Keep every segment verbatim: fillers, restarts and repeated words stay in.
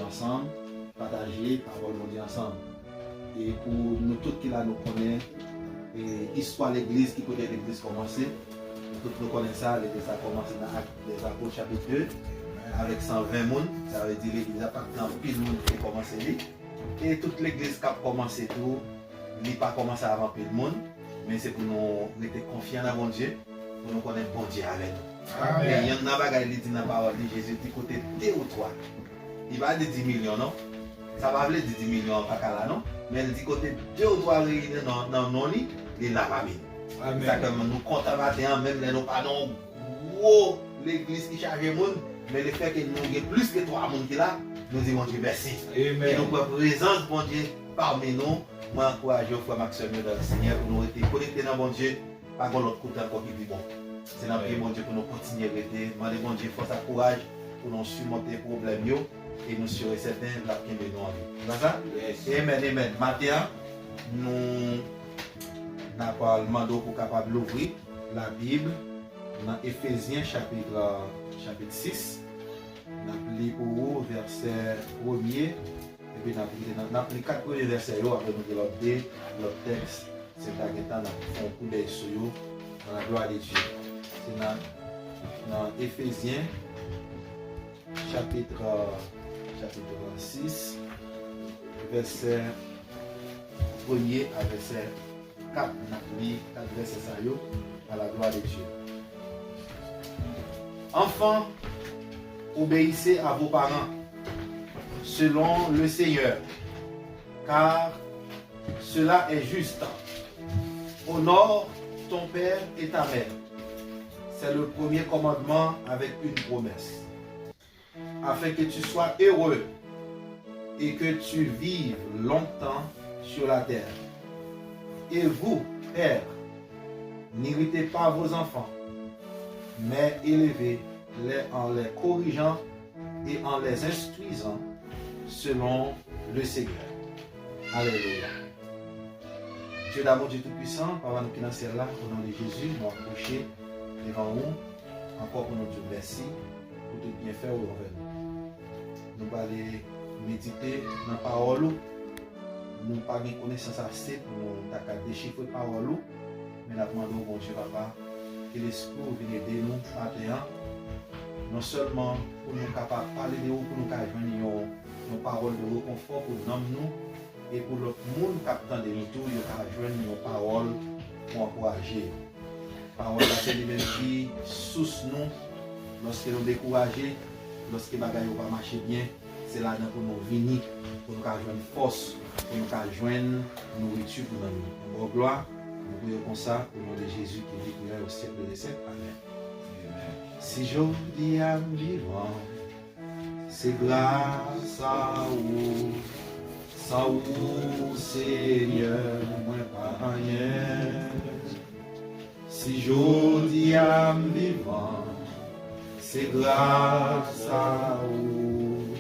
ansanm, pataje pawòl Bondye ansanm. E pou nou tout ki la, nou konnen e, istwa legliz, ki kote legliz kòmanse. Nou tout nou konnen sa, legliz la kòmanse nan Actes des Apôtres chapit de, avèk san ven moun. Sa vle di legliz la pa t gen anpil moun ki te kòmanse li. E tout legliz k ap kòmanse tou, li pa kòmanse avèk anpil moun, men se pou nou rete konfyan nan Bondye, pou nou konnen Bondye avè nou. Amen. E yonn nan bagay li di nan pawòl li, Jezi di kote de ou twa. Li pa di di milyon non. Sa pa vle di di milyon an pa ka la non. Men li di kote de ou twa reyini nan, nan non li, li la pami nou. Amen. Sa ke nou kontan maten an, menm lè nou pa nan yon gwo legliz ki chaje moun, men lefètke nou gen plis ke twa moun ki la, nou di Bondye mèsi. Amen. E nou pran prezans Bondye pami nou. Mwen ankouraje w, frè m ak sè m yo dan le Senyè, pou nou rete konekte nan Bondye. Pa gen lòt kote ankò ki pi bon. Se nan pye Bondye pou nou kontinye rete. Mande Bondye fòs ak kouraj pou nou simonte pwoblèm yo. E nou si e sèten, l ap kenbe nou anvi. Se pa sa? Yes. Amen, amen. Maten an, nou n ap al mande w pou w kapab louvri Labib nan Efezyen chapit, chapit sis. N ap li pou ou vèsè premye, epi n ap li, n ap, n ap li kat premye vèsè yo, apre nou gen lòt de, lòt tèks, si n ta gen tan, n ap fè yon koudèy sou yo, dans la gloire de Dieu. Se nan, nan Efezyen, chapit, chapit sis, vèsè premye a vèsè kat, n ap li kat vèsè sa yo, à la gloire de Dieu. Enfants, obéissez à vos parents, selon le Seigneur, car cela est juste. Honore ton père et ta mère. C'est le premier commandement avec une promesse, afin que tu sois heureux et que tu vives longtemps sur la terre. Et vous, pères, n'irritez pas vos enfants, mais élevez-les en les corrigeant et en les instruisant selon le Seigneur. Alelouya. Dye damou, Dye toupisan, Papa nou ki nan syèl la, o non de Jezi, nou apwoche devan ou ankò pou nou di w mèsi pou tout byenfè ou anvè nou. Nou prale medite nan pawòl ou. Nou pa gen konesans ase pou nou ta ka dechifre pawòl ou, men n ap mande w, Bondye Papa, ke Lespri w vin ede nou maten an, non sèlman pou nou kapab pale de ou, pou nou ka jwenn yon, yon pawòl de rekonfò pou nanm nou, e pou lòt moun k ap tande nou tou, yo ka jwenn yon pawòl pou ankouraje yo. Pawòl la se li menm ki sous nou lòske nou dekouraje, lòske bagay yo pa mache byen. Se ladan pou nou vini, pou nou ka jwenn fòs, pou nou ka jwenn nouriti pou nanm nou. Nou ba w glwa, nou priye konsa, o non de Jezi ki viv, ki rèy au siècle des siècles. Amèn. Si jodi a m vivan, se gras a ou. San ou, Senyè, mwen pa anyen. Si jodi a m vivan, se gras a ou.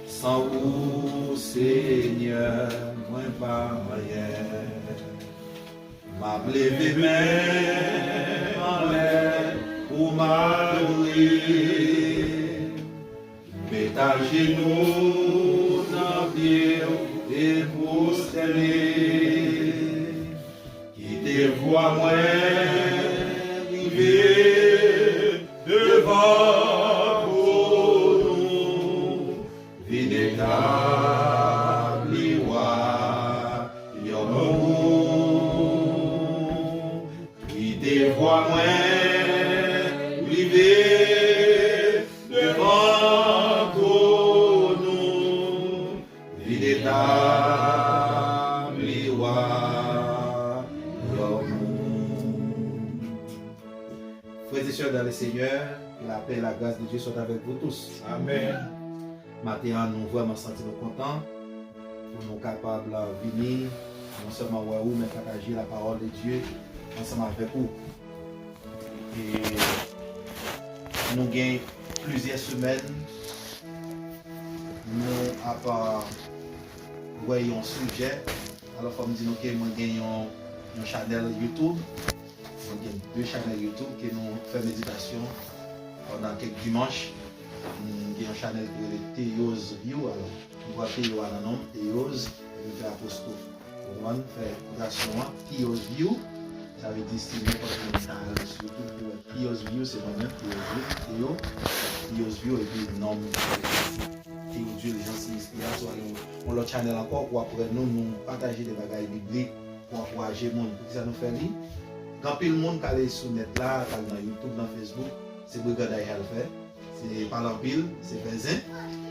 San ou, Senyè, mwen pa anyen. M ap leve men anlè pou m adore. Met ajenou nan pye w e pwostène. Kite vwa mwen rive devan twòn ou. Vin etabli wayòm ou. Kite vwa mwen rive devan twòn ou. Vin etabli wayòm ou. Frères et sœurs dans le Seigneur, la paix et la grâce de Dieu soient avec vous tous. Amen. Maten an, nou vrèman santi nou kontan pou nou kapab vini, non sèlman wè ou, men pataje la parole de Dieu ansanm avèk ou. E nou gen plizyè semèn, nou ap, a, wè yon sijè. Alò, fò m di nou ke mwen gen yon, yon chanèl YouTube. Mwen gen de chanèl YouTube ke nou fè meditasyon pandan kèk dimanch. M gen yon chanèl ki rele Teos View. Alò, M pran T O a nan non m, Theos, epi m fè apostwòf. Ou konprann? Fè kotasyon an, Theos View. Sa vle di si nenpòt moun ta al sou YouTube pou wè Theos View, se mwen menm, Theos View, Theo, Theos View, epi non m, Theodule Jean Sylvestre a, sou yon, yon lòt chanèl ankò, ou ap wè nou, nou pataje de bagay biblik pou ankouraje moun. Poukisa nou fè li? Gen anpil moun k ale sou nèt la, k al nan YouTube, nan Facebook, se briganday y al fè. Se pale anpil, se fè zen.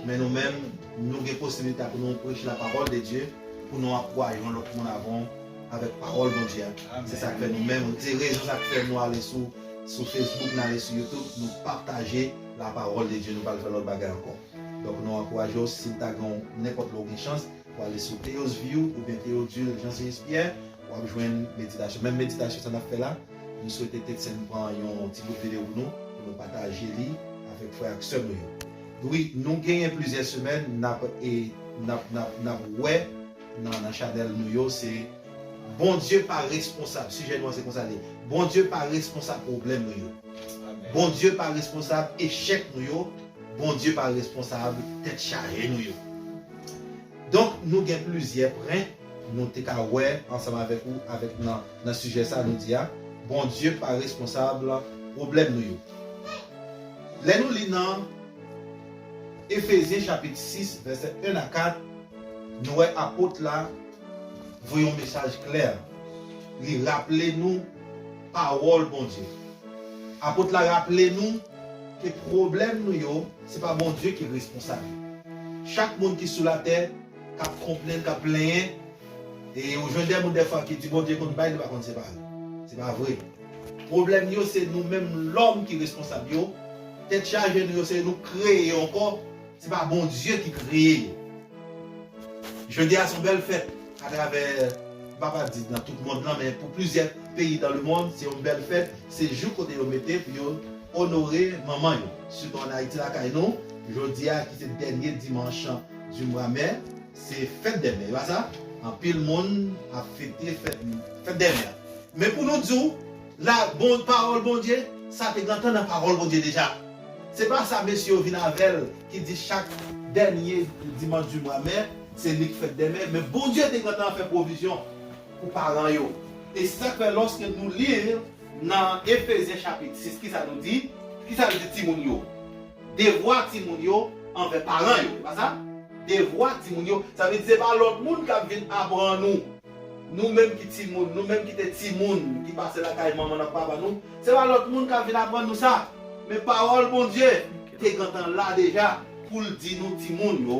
Men nou menm, nou gen posibilite pou nou preche la parole de Dieu, pou nou ankouraje yon lòt moun avè w avèk pawòl Bondye a. Se sa k fè nou menm, se rezon sa k fè nou ale sou, sou Facebook, nou ale sou YouTube, nou pataje la parole de Dieu, nou pa al fè lòt bagay ankò. Donk, nou ankouraje w, si w ta gen nenpòt lè w gen chans, w ale sou Theos View oubyen Theodule Jean Sylvestre Pierre, w ap jwenn meditasyon. Menm meditasyon sa n ap fè la, nou swete Tetsen pran yon ti bout videyo pou nou, pou nou pataje li avèk frè ak sè nou yo. Wi, nou genyen plizyè semèn, n ap, e, n ap, n ap, n ap wè nan, nan chanèl nou yo, se Bondye pa responsab, sijè nou an se konsa li ye. Bondye pa responsab pwoblèm nou yo. Bondye pa responsab echèk nou yo. Bondye pa responsab tèt chaje nou yo. Donk, nou gen plizyè pwen nou te ka wè ansanm avèk ou, avèk nan, nan sijè sa nou di a, Bondye pa responsab pwoblèm nou yo. Lè nou li nan Efezyen chapit sis, vèsè en a kat, nou wè apot la voye yon mesaj klè. Li raple nou pawòl Bondye. Apot la raple nou ke pwoblèm nou yo, se pa Bondye ki responsab. Chak moun ki sou latè k ap konplenn, k ap plenyen, e ou jwenn de moun dèfwa ki di Bondye konn bay, li pa konn separe. Se pa vre. Pwoblèm yo, se nou menm lòm ki responsab yo. Tèt chaje nou yo, se nou kreye yo ankò. Se pa Bondye ki kreye yo. Jodi a se yon bèl fèt atravè, m pa ka di nan tout mond lan, men pou plizyè peyi dans le monde, se yon bèl fèt. Se jou kote yo mete pou yo onore manman yo. Sitou ann Ayiti lakay nou, jodi a ki se dènye dimanch du mwa mè, se fèt dè mè, e pa sa? Anpil moun ap fete fèt, fèt dè mè. Men pou nou di w, la, bon, pawòl Bondye, sa te gentan nan pawòl Bondye deja. Se pa sa mesye yo vin avè l, ki di chak dènye dimanch du mwa mè, se li k fèt dè mè, men Bondye te gentan fè pwovizyon pou paran yo. E se sa k fè lòske nou li nan Efezyen chapit sis, kisa nou di? Kisa l di timoun yo? Devwa timoun yo anvè paran yo, e pa sa? Devwa timoun yo, sa vle di se pa lòt moun k ap vin aprann ou. Nou menm ki timoun, nou menm ki te timoun, ki pase lakay manman n ak papa nou, se pa lòt moun k ap vin aprann nou sa. Men pawòl Bondye te gentan la deja pou l di nou timoun yo,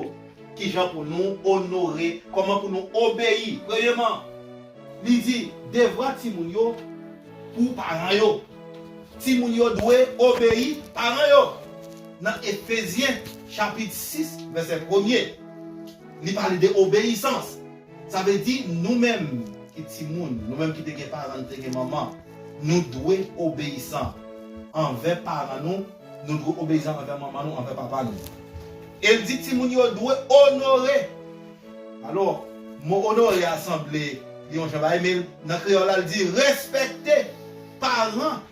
kijan pou nou onore, kòman pou nou obeyi. Premyeman, li di devwa timoun yo pou paran yo. Timoun yo dwe obeyi paran yo. Nan Efezyen chapit sis, vèsè premye, li pale de obeyisans. Sa vle di nou menm ki timoun, nou menm ki te gen paran, nou te gen manman, nou dwe obeyisan anvè paran nou, nou dwe obeyisan anvè manman nou, anvè papa nou. E l di timoun yo dwe onore. Alò, mo onore a sanble li yon jan bagay, men nan kreyòl la, l di respekte paran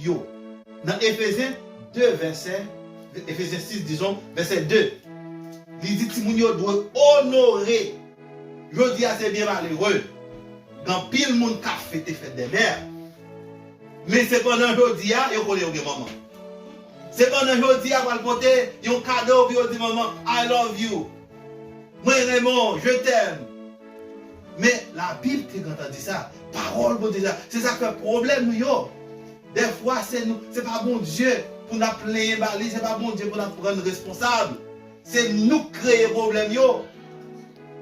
yo. Nan Efezyen de vèsè, Efezyen sis, dizon, vèsè de, li di timoun yo dwe onore. Jodi a, se byen malere. Gen anpil moun k ap fete fèt dè mè. Men sepandan, jodi a, yo konnen yo gen manman. Sepandan, jodi a, pral pote yon kado pou yo di manman, I love you. Mwen renmen w, je t'aime. Men Labib te gentan di sa. Pawòl Bondye sa. Se sa k fè pwoblèm nou yo. Dèfwa, se nou, se pa Bondye pou n ap plenyen ba li, se pa Bondye pou n ap rann responsab. Se nou k kreye pwoblèm yo.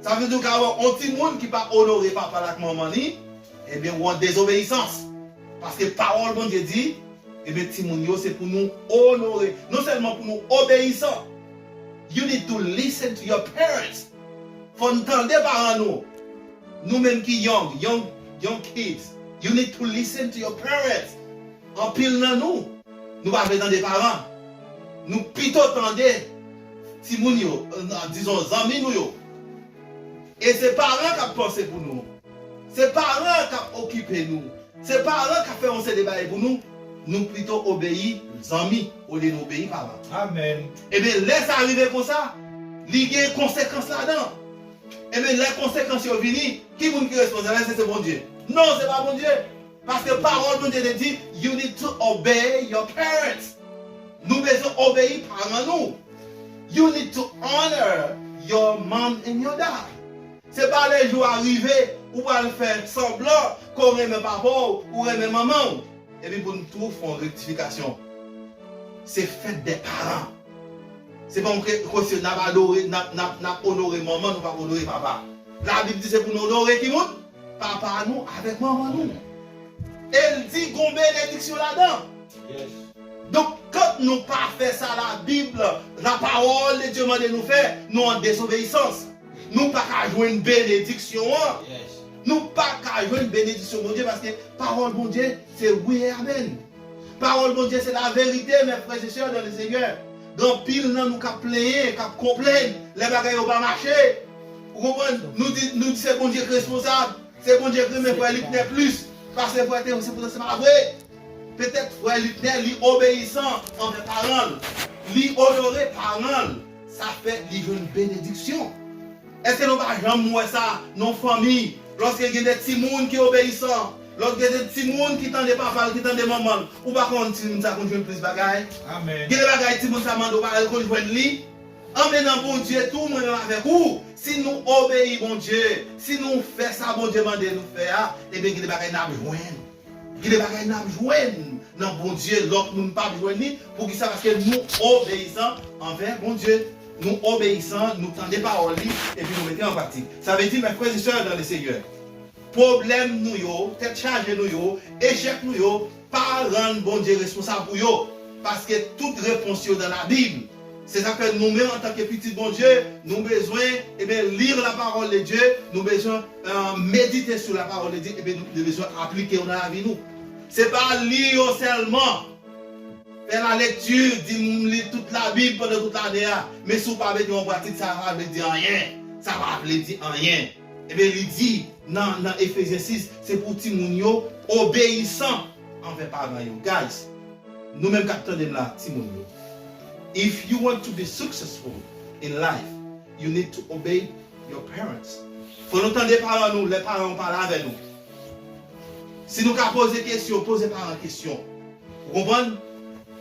Sa vle di w ka wè yon timoun ki pa onore papa l ak manman li, ebyen, ou an dezobeyisans. Paske pawòl Bondye di, ebyen, timoun yo, se pou nou onore. Non sèlman pou nou obeyisan. You need to listen to your parents. Fò n tande paran nou. Nou menm ki young, young, young kids, you need to listen to your parents. Anpil nan nou, nou pa vle tande paran. Nou pito tande timoun yo, euh, dizon, zanmi nou yo. E se paran k ap panse pou nou. Se paran k ap okipe nou. Se paran k ap fè yon seri de bagay pou nou. Nou pito obeyi zanmi olye nou obeyi papa. Amèn. Ebyen, lè sa rive konsa, Li gen konsekans ladan. Ebyen, lè konsekans yo vini, ki moun ki responsab? Èske se Bondye? Non, se pa Bondye. Paske pawòl Bondye te di, you need to obey your parents. Nou bezwen obeyi paran nou. You need to honor your mom and your dad. Se pa lè jou a rive, ou pral fè sanblan ke w renmen papa w, ou renmen manman w. Epi pou n tou fè yon rektifikasyon. Se fèt dè paran. Se pa yon ke-, kesyon n ap adore, n ap, n ap, n ap onore manman, nou p ap onore papa. Labib di se pou nou onore ki moun? Papa nou avèk manman nou. E l di gon benediksyon ladan. Donk, kan nou pa fè sa Labib, la parole de Dieu mande nou fè, nou an dezobeyisans. Nou pa ka jwenn benediksyon an. Nou pa ka jwenn benediksyon Bondye paske pawòl Bondye se wi e amèn. Pawòl Bondye se laverite, mes frères et sœurs dans le Seigneur. Gen anpil nan nou k ap plenyen, k ap konplenn lè bagay yo pa mache. Ou konprann? Nou di, nou di se Bondye k responsab. Se Bondye k renmen frè Liknè plis pase frè Théo. Se poutan se pa vre. Petèt frè Liknè, li obeyisan anvè paran l. Li onore paran l. Sa fè li jwenn benediksyon. Èske nou pa janm wè sa nan yon fanmi? Lòske gen de timoun ki obeyisan, lòske gen de timoun ki tande papa l, ki tande manman l, ou pa konn timoun sa konn jwenn plis bagay? Gen de bagay timoun sa mande w pa konn jwenn li? Anben nan Bondye tou, mwen menm avèk ou, si nou obeyi Bondye, si nou fè sa Bondye mande nou fè a, ebyen gen de bagay n ap jwenn. Gen de bagay n ap jwenn nan Bondye, lòt moun p ap jwenn li. Poukisa? Paske nou obeyisan anvè Bondye. Nou obeyisan, nou tande pawòl li, epi nou mete an pratik. Sa vle di, mes frères et sœurs dans le Seigneur, pwoblèm nou yo, tèt chaje nou yo, echèk nou yo, pa rann Bondye responsab pou yo. Paske tout repons yo nan Labib. Se sa k fè nou menm antanke pitit Bondye, nou bezwen, ebyen, lire la parole de Dieu, nou bezwen, eh, medite sou la parole de Dieu, ebyen, nou, nou bezwen aplike yo nan lavi nou. Se pa li yo sèlman. Fè la lekti, di m li tout Labib pandan tout lane a. Men si w pa mete yo an pratik, sa pa vle di anyen. Sa pa vle di anyen. Ebyen, li di nan, nan Efezyen sis, se pou timoun yo obeyisan anvè paran yo. Guys, nou menm k ap tande m la, timoun yo. If you want to be successful in life, you need to obey your parents. Fò nou tande paran nou, lè paran yo pale avè nou. Si nou ka poze kesyon, poze paran kesyon. Ou konprann?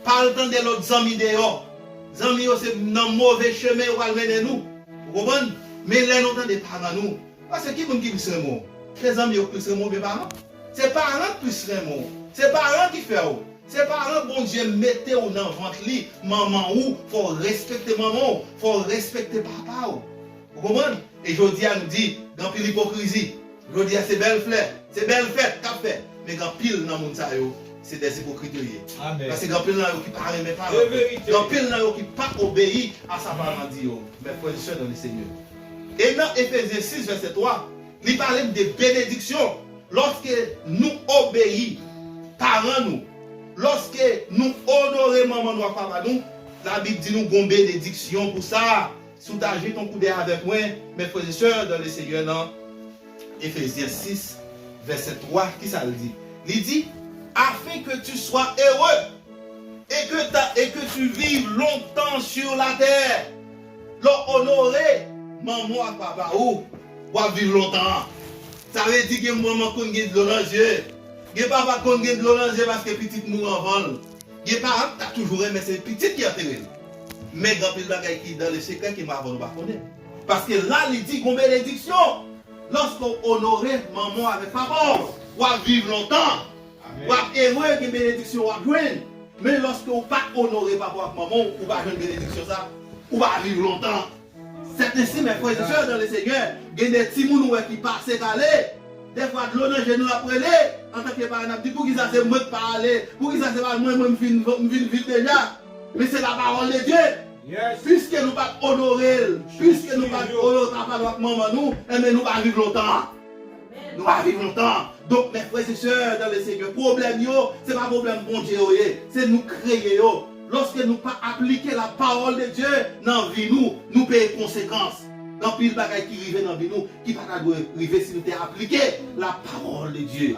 Pa al tande lòt zanmi deyò. Zanmi yo se nan move chemen yo pral mennen nou. Ou konprann? Men lè nou tande paran nou, paske ki moun ki plis renmen w? Se zanmi yo ki plis renmen w oubyen paran? Se paran ki plis renmen w. Se paran ki fè w. Se paran Bondye mete w nan vant li, manman ou, fò w respekte manman w, fò w respekte papa w. Ou konprann? E jodi a nou di, gen anpil ipokrizi. Jodi a se bèl flè, se bèl fèt k ap fèt. Men gen anpil nan moun sa yo, se dè ipokrit yo ye. Paske gen anpil nan yo ki pa renmen paran yo. Gen anpil nan yo ki pa obeyi a sa paran di yo. Mes frères et sœurs dans le Seigneur. E nan Efezyen sis vèsè twa, li pale n de benediksyon. Lòske nou obeyi paran nou, lòske nou onore manman nou ak papa nou, Labib di nou gon benediksyon pou sa. Si w ta jete yon koudèy avèk mwen, mes frères et sœurs dans le Seigneur, nan Efezyen sis, vèsè twa, kisa l di? Li di, afin que tu sois heureux et que ta, et que tu vives longtemps sur la terre. Lè w onore manman w ak papa w, w ap viv lontan. Sa vle di gen manman k konn gen dlo nan zye. Gen papa k konn gen dlo nan zye paske pitit mouri anvan l. Gen paran k ta toujou renmen se pitit ki antere l. Men gen anpil bagay ki dans le secret ke mwen avè w nou pa konnen. Paske la, li di gon benediksyon. Lòske w onore manman w avèk papa w, w ap viv lontan. W ap ere, gen benediksyon w ap jwenn. Men lòske w pa onore papa w ak manman w, ou pa jwenn benediksyon sa. Ou pa viv lontan. Sèt ensi, mes frères et sœurs dans le Seigneur, gen de timoun ou wè ki pase kale. Dèfwa dlo nan je nou l ap rele. Antanke paran n ap di, poukisa se mwen k pa ale? Poukisa se pa mwen, mwen m fin, m fin vin deja? Men se la parole de Dieu. Piske nou pa t onore l, piske nou pa t onore papa nou ak manman nou, enben nou pa viv lontan. Nou pa viv lontan. Donk, mes frères et sœurs dans le Seigneur, pwoblèm yo, se pa pwoblèm Bondye yo ye, se nou kreye yo. Lòske nou pa aplike la parole de Dieu nan vi nou, nou peye konsekans. Gen anpil bagay ki rive nan vi nou ki pa ta dwe rive si nou te aplike la parole de Dieu.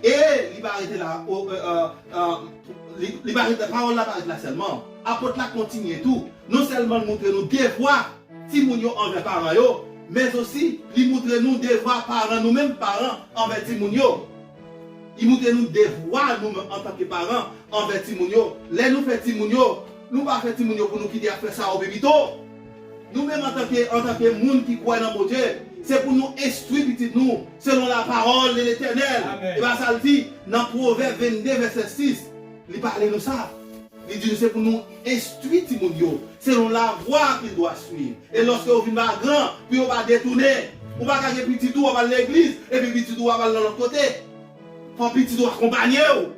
E li pa rete la, o, e, e, e, li, li pa rete, pawòl la pa rete la sèlman. Apot la kontinye tou. Non sèlman l montre nou devwa timoun yo anvè paran yo, men osi li moutre nou devwa paran, nou menm paran, anvè timoun yo. Li moutre nou devwa nou menm antanke paran anvè timoun yo. Lè nou fè timoun yo, nou pa fè timoun yo pou nou kite y ap fè sa yo pi pito. Nou menm antanke, antanke moun ki kwè nan Bondye, se pou nou enstwi pitit nou selon la parole de l'Éternel. Amèn. E pa sa l di nan Pwovèb vennde vèsè sis, li pale nou sa. Li di nou se pou nou enstwi timoun yo selon la voie qu'il doit suivre. E lòske yo vin pa gran, pou yo pa detounen. Ou pa ka gen pitit ou, w ap al legliz, epi pitit ou ap al nan lòt kote. Fò pitit ou akonpanye w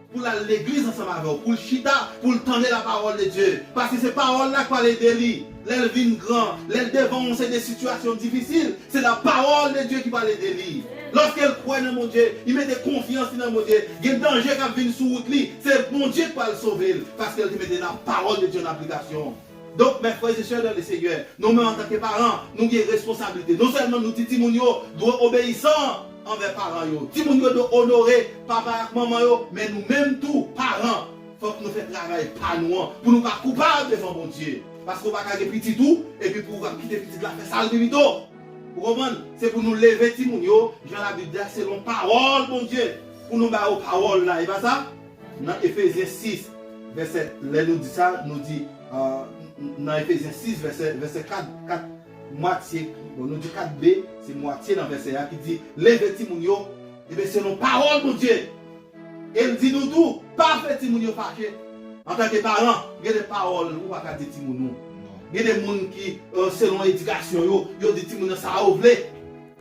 pou l al legliz ansanm avè w, pou l chita, pou l tande la parole de Dieu. Paske se pawòl la k pral ede li. Lè l vin gran, lè l devan yon seri de sitiyasyon difisil, se la parole de Dieu ki pral ede li. Lòske l kwè nan Bondye, li mete konfyans li nan Bondye, gen danje k ap vin sou wout li, se Bondye k pral sove l, paske l te mete la parole de Dieu an aplikasyon. Donk, mes frères et sœurs dans le Seigneur, nou menm antanke paran, nou gen responsablite. Non sèlman nou di timoun yo dwe obeyisan anvè paran yo, timoun yo dwe onore papa ak manman yo, men nou menm tou, paran, fòk nou fè travay pa nou an, pou nou pa koupab devan Bondye. Paske w pa ka gen pitit ou, epi pou w ap kite pitit la fè sa l pi pito. Ou konprann? Se pou nou leve timoun yo, jan Labib di a, selon pawòl Bondye, pou nou ba yo pawòl la, e pa sa? Nan Efezyen sis, vèsè, lè nou di sa, nou di, euh, nan Efezyen sis, vèsè, vèsè kat, kat, mwatye, bon, nou di kat B, se mwatye nan vèsè a ki di, leve timoun yo, ebyen, selon pawòl Bondye. E l di nou tou, pa fè timoun yo fache. Antanke paran, gen de pawòl ou pa ka di timoun ou. Gen de moun ki, euh, selon edikasyon yo, yo di timoun nan sa yo vle.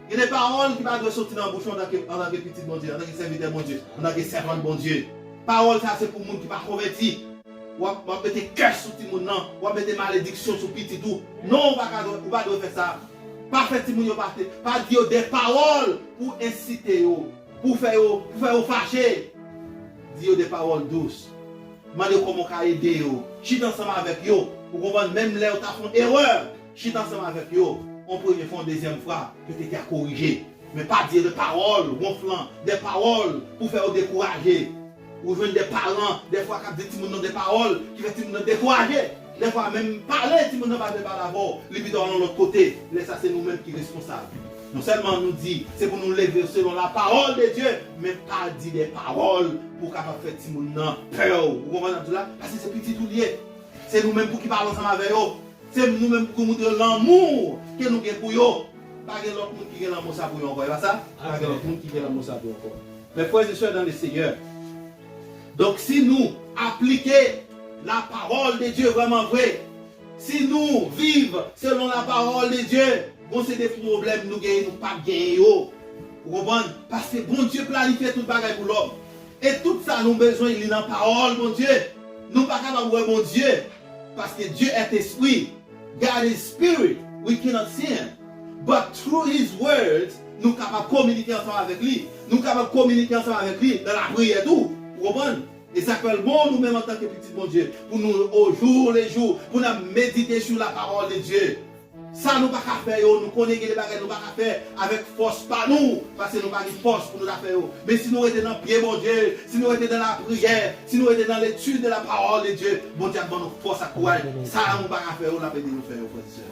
Gen de pawòl ki pa dwe soti nan bouch ou antanke, antanke pitit Bondye, antanke sèvitè Bondye, antanke sèvant Bondye. Pawòl sa se pou moun ki pa konvèti. W ap, w ap mete kès sou timoun nan, w ap mete malediksyon sou pitit ou. Non, ou pa ka dwe, ou pa dwe fè sa. Pa fè timoun yo fache, pa di yo de pawòl pou ensite yo, pou fè yo, pou fè yo fache. Di yo de pawòl dous. Mande yo kòman w ka ede yo. Chita ansanm avèk yo. Ou konprann, menm lè yo ta fè yon erè, chita ansanm avèk yo. Yon premye fwa, yon dezyèm fwa, yo te ka korije. Men pa di yo de pawòl wonflan, de pawòl pou fè yo dekouraje. Ou jwenn de paran, dèfwa, k ap di timoun nan de pawòl ki fè timoun nan dekouraje. Dèfwa, menm pale, timoun nan pa vle pale avè w, li pito al yon lòt kote. Lè sa, se nou menm ki responsab. Non sèlman nou di, se pou nou leve yo selon la parole de Dieu, men pa di de pawòl pou kapab fè timoun nan pè w. Ou konprann sa m di w la? Paske se pitit ou l ye. Se nou menm pou ki pale ansanm avè yo. Se nou menm pou ki montre yo lanmou ke nou gen pou yo. Pa gen lòt moun ki gen lanmou sa pou yo ankò, e pa sa? Pa gen lòt moun ki gen lanmou sa pou yo ankò. Mes frères et sœurs dans le Seigneur, donk, si nou aplike la parole de Dieu vrèman vre, si nou viv selon la parole de Dieu, gon se de pwoblèm nou genyen, nou p ap genyen yo. Ou konprann? Paske Bondye planifye tout bagay pou lòm. E tout sa nou bezwen, li nan pawòl Bondye. Nou pa kapab wè Bondye, paske Dieu est esprit. God is spirit. We cannot see him. But through his words, nou kapab kominike ansanm avèk li. Nou kapab kominike ansanm avèk li nan lapriyè tou. Ou konprann? E sa k fè l bon, nou menm antanke pitit Bondye, pou nou, au jour le jour, pou n ap medite sou la parole de Dieu. Sa nou pa ka fè yo, nou konnen gen de bagay nou pa ka fè avèk fòs pa nou, paske nou pa gen fòs pou nou ta fè yo. Men si nou rete nan pye Bondye, si nou rete nan lapriyè, si nou rete nan l'étude de la parole de Dieu, Bondye ap ban nou fòs ak kouraj. Sa nou pa ka fè yo, l ap ede nou fè yo, frè e sè.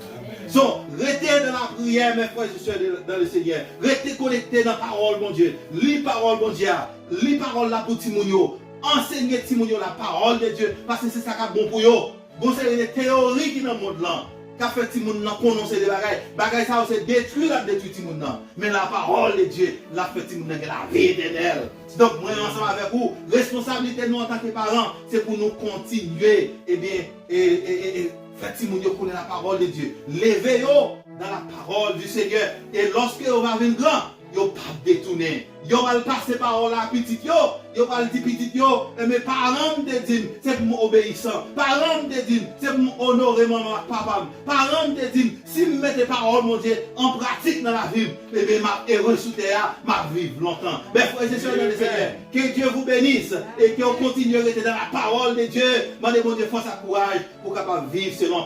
So, rete nan lapriyè, mes frères et sœurs de, dans le Seigneur. Rete konekte nan pawòl Bondye. Li pawòl Bondye a. Li pawòl la pou timoun yo. Ansenye timoun yo la parole de Dieu, paske se sa k ap bon pou yo. Gon seri de teyori ki nan mond lan k ap fè timoun nan konnen yon seri de bagay. Bagay sa yo se detwi l ap detwi timoun nan. Men la parole de Dieu, l ap fè timoun nan gen lavi etènèl. Donk, mwen ansanm avèk ou, responsablite nou antanke paran, se pou nou kontinye, ebyen, e, e, e, e, fè timoun yo konnen la parole de Dieu. Leve yo dans la parole du Seigneur. E lòske yo va vin gran, yo p ap detounen. Yo pral pase pawòl la a pitit yo. Yo pral di pitit yo, enben, paran m te di m, se pou m obeyisan. Paran m te di m, se pou m onore manman m ak papa m. Paran m te di m, si m mete pawòl Bondye an pratik nan lavi m, enben, m ap ere sou tè a, m ap viv lontan. Mes frères et sœurs dans le Seigneur, que Dieu vous bénisse et que vous continuez à rester dans la parole de Dieu. Mande Bondye fòs ak kouraj pou w kapab viv selon